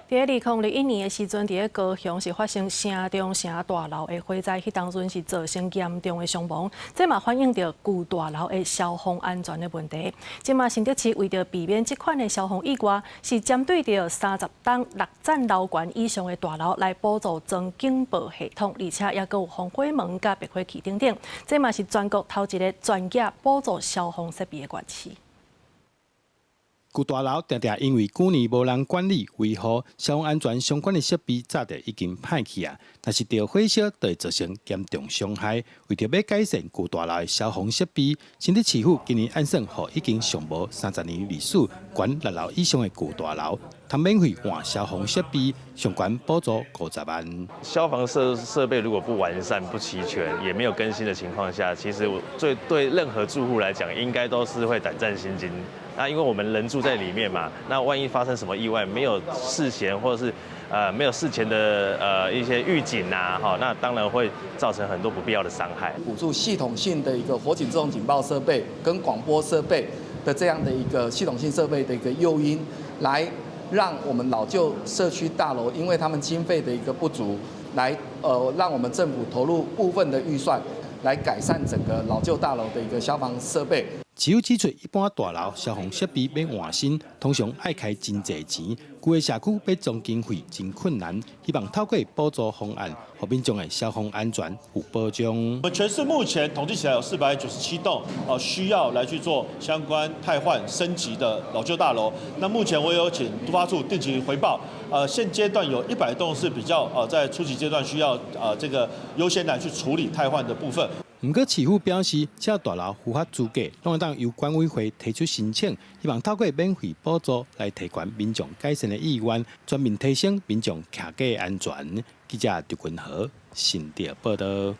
佇2021年的時陣，佇咧高雄是發生城中城大樓的火災，彼當陣是造成嚴重的傷亡。這嘛反映著舊大樓的消防安全的問題。這馬新竹市為著避免這款的消防意外，是針對著30棟六層樓懸以上的大樓來補助裝警報系統，而且也閣有防火門佮滅火器等等。這嘛是全國頭一个全額補助消防設備的縣市。舊大樓定定因為久年無人管理維護，消防安全相關的設備早就已經歹去啊！若是著火燒，就會造成嚴重傷害。為著欲改善舊大樓的消防設備，新竹市府今年按算予已經上無30年歷史、懸六樓以上的舊大樓，通免費換消防設備，上懸補助50萬。消防設備如果不完善、不齊全，也沒有更新的情況下，其實最對任何住戶來講，應該都是會膽戰心驚。那因為我們人住在裡面嘛，那萬一發生什麼意外，沒有事先或者是沒有事前的一些預警啊，哈，那當然會造成很多不必要的傷害。補助系統性的一個火警自動警報設備跟廣播設備的這樣的一個系統性設備的一個誘因，來讓我們老舊社區大樓，因為他們經費的一個不足，來讓我們政府投入部分的預算，來改善整個老舊大樓的一個消防設備。市府指出，一般大樓消防設備欲換新，通常愛開真濟錢，舊的社區欲裝經費真困難。希望透過補助方案，予民眾的消防安全有保障。我們全市目前統計起來有497棟，哦，需要來去做相關汰換升級的老舊大樓。那目前我有請都發處定期回報，現階段有100棟是比較，在初級階段需要，這個優先來去處理汰換的部分。毋過市府表示，只要大樓符合資格，攏會當由管委會提出申請，希望透過免費補助來提懸民眾改善的意願，全面提升民眾徛家安全。記者劉君豪新竹報導。